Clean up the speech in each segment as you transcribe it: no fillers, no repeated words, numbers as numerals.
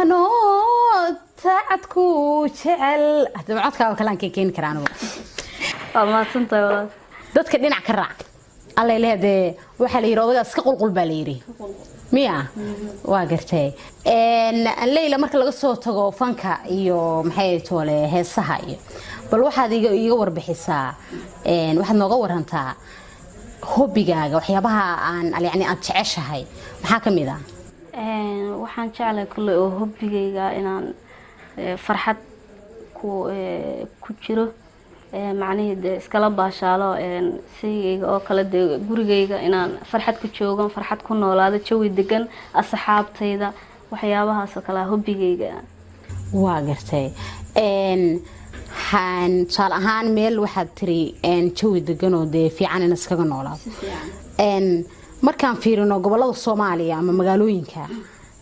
Anoo tacadku jecel, hadaba codkaaga kalaan keeni karaa anigu. Waa mahadsantahay, walaal. Dadka dhinac ka raac allay leedee. Waxaa la yidhi odagaas iska qulqul baa la yidhi miya. Waa gartay. Leyla, marka laga soo tago fanka iyo maxay toole heesaha iyo bal waxaad iiga warbixisaa, waxaad nooga warantaa hobbigaaga, waxyaabaha aan yani aad jeceshahay, maxaa ka mid ah? Waxaan jeclahay kulley oo hobbigayga inaan farxad ku jiro, macnihii dee iskala baashaalo saygayga oo kale, dee gurigayga inaan farxad ku joogo, farxad ku noolaado, jawi degan, asxaabtayda, waxyaabahaas oo kale hobbigayga. Waa gartay. Tusaale ahaan meel waxaad tiri jawi deganoo dee fiican in iskaga noolaado. Markaan fiirino gobolada Soomaaliya ama magaalooyinka,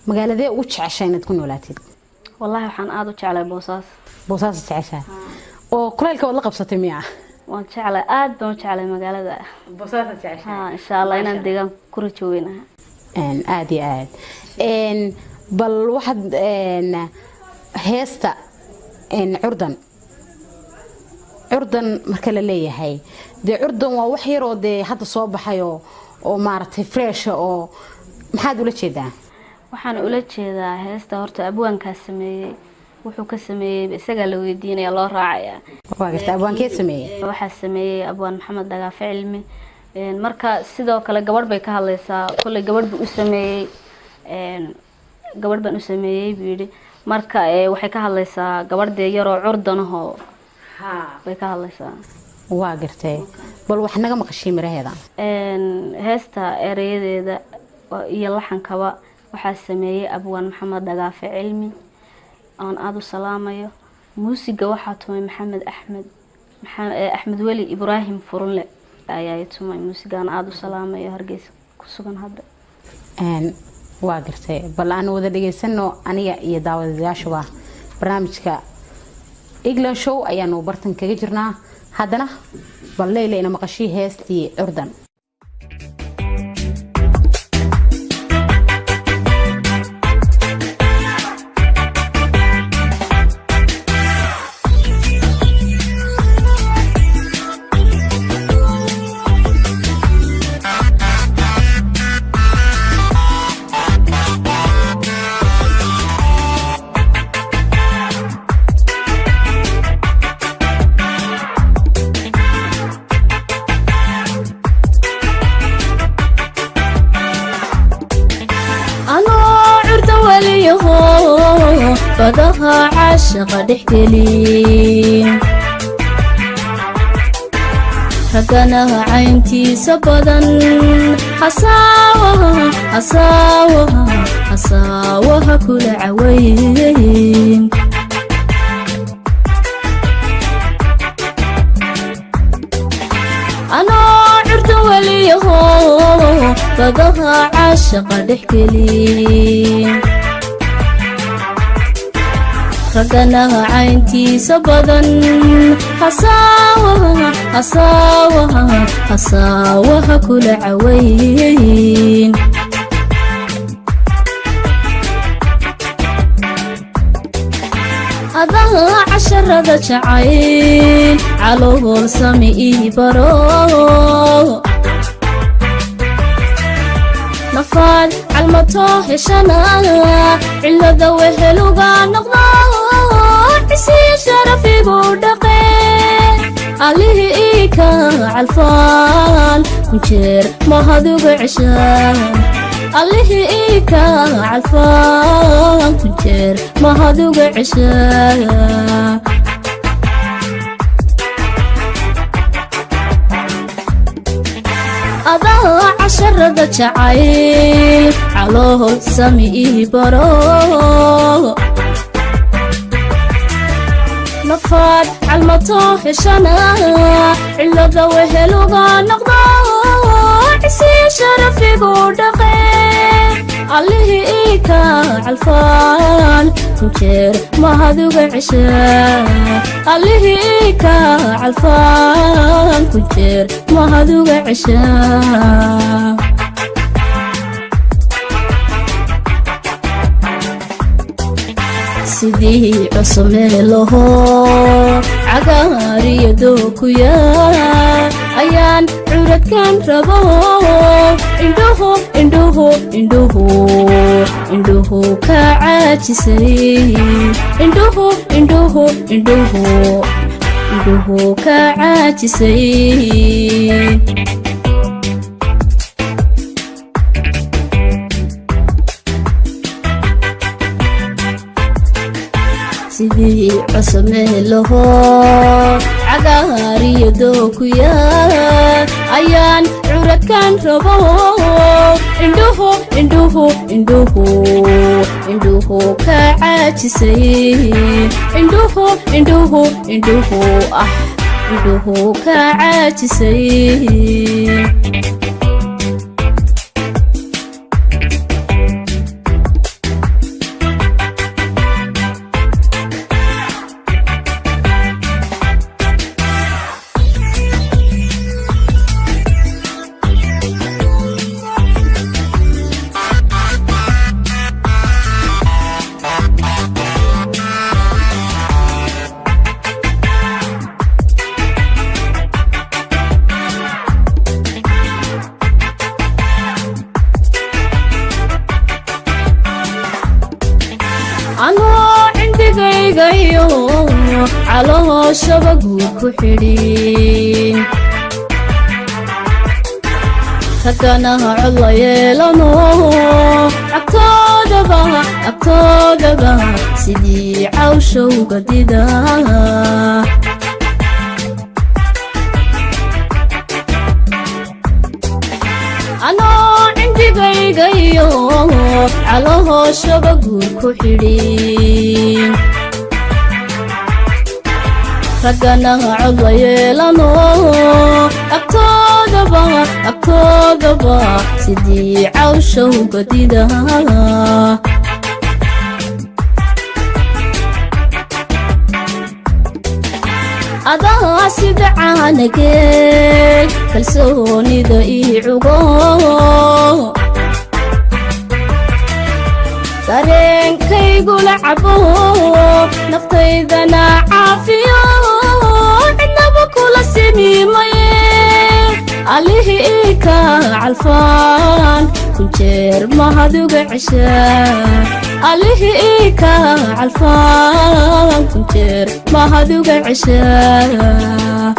magaaladee ugu jeceshay inaad ku noolaatid? Wallahi waxaan aada u jeclay Boosaas. Boosaas jeceshahay oo kulaylka waad la qabsatay miya? Waan jeclay, aada baan u jeclay magaalada. Boosaas jeceshahay? Ha, insha Allah inaan deegaan ku rajo weynaha. Aada iyo aad. Bal waxaad heesta Curdan, Curdan marka la leeyahay, dee curdan waa wax yaroo dee hadda soo baxayoo oo maaragtay fresh ah, oo maxaad ula jeedaa? Waxaan ula jeedaa heesta horta abwaankaa sameeyey, wuxuu ka sameeyey isagaa la weydiinaya, loo raacaya. Waa garta. Abwaankee sameeyey? Waxaa sameeyey abwaan Maxamed Dhagaafe Cilmi. Marka sidoo kale gabadh bay ka hadlaysaa kolley, gabadh buu u sameeyey, gabadh baan u sameeyey buu yidhi. Marka waxay ka hadlaysaa gabadh dee yaroo curdanahoo bay ka hadlaysaa. Waa gartay. Bal wax naga maqashay miraheeda. Heesta ereyadeeda iyo laxankaba waxaa sameeyey abwaan Maxamed Dhagaafe Cilmi, aan aada u salaamayo. Muusiga waxaa tumay Maxamed Axmed, Axmed Weli Ibraahim Furunle ayaa tumay muusigaan, aada u salaamayo, Hargeysa ku sugan hadda. Waa gartay. Bal aan wada dhegaysano aniga iyo daawadayaashuba. Barnaamijka Eglan Show ayaanu bartan kaga jirnaa. Haddana bal Leyla ina maqashii heestii Curdan. Anoo curda weliyaho badaha caashaqa dhexgeli, ragganaha cayntiisa badan, hasaawaha hasaawaha hasaawaha kula cawayn. Anoo curda weliyaho badaha caashaqa dhexgeli, ragganaha cayntiisa badan, hasaawaha hasaawaha hasaawaha kula cawayn. Adaha casharada jacayl calool sami ii baro, nafaad calmatoo heshana cilada weheluga noqdo, cisiyo sharafigu dhaqe, allihii ii ka calfaan kunjeer mahaduga ceshaan, allihii ii ka calfaan kunjeer mahaduga ceshaan. Adaa casharada jacayl calool sami ii baro, nafaad calmatoo heshana cilada weheluga noqdo, cisiyo sharafigu dhaqe, allihii ii ka calfaan kunjeer mahaduga ceshaa, allihii ii ka calfaan kunjeer mahaduga ceshaa. Sidii cusmeelaho cagaariyo dookuya ayaan curadkan rabo, indhuhu indhuhu indhuhu indhuhu ka caajisay, indhuhu indhuhu indhuhu indhuhu ka caajisay. Sidii cusmeelaho cagaariyo dookuya ayaan curadkan rabo, indhuhu indhuhu indhuhu indhuhu ka caajisay, indhuhu indhuhu indhuhu indhuhu ka caajisay. Anoo cindigaygayo calooshaba guud ku xidhin, ragganaha cod la yeelano, agtoodaba agtoodaba sidii cawshowga dida. Anoo cindigaygayo calooshaba guud ku xidhin, ragganaha cod la yeelano, agtoodaba agtoodaba sidii cawshowga dida. Adaa sida caanagee kalsoonida ii cugo, dareenkaygula cabo, naftaydana caafiyo, cidnaba kula simimaye. Allihii ii ka calfaan kun jeer mahaduga ceshaa, allihii ii ka calfaan kun jeer mahaduga ceshaa.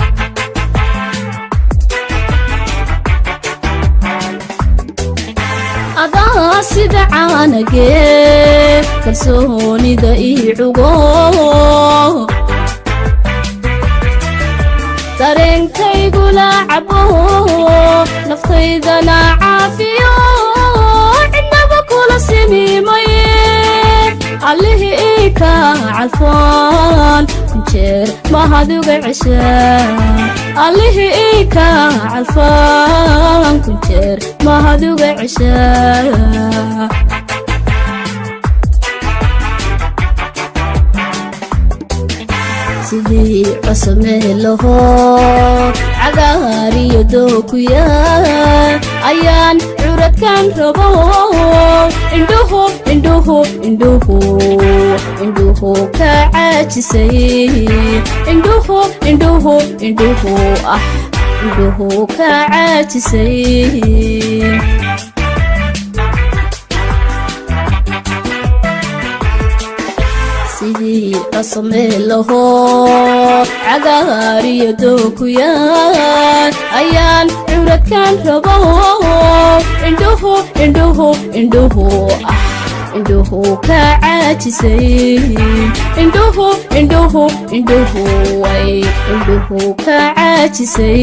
Adaa sida caanagee kalsoonida ii cugo, dareenkaygula cabo, naftaydana caafiyo, cidnaba kula simimaye. Allihii ii ka calfaan kun jeer mahaduga ceshaa, allihii ii ka calfaan kun jeer mahaduga ceshaa. Sidii cusmeelaho cagaariyo dookuya ayaan curadkan rabo, indhuhu indhuhu indhuhu indhuhu ka caajisay, indhuhu indhuhu indhuhu indhuhu ka caajisay. Sidii cusmeelaho cagaariyo dookuya ayaan curadkan rabo, indhuhu indhuhu indhuhu indhuhu ka caajisay, indhuhu indhuhu indhuhu way indhuhu ka caajisay.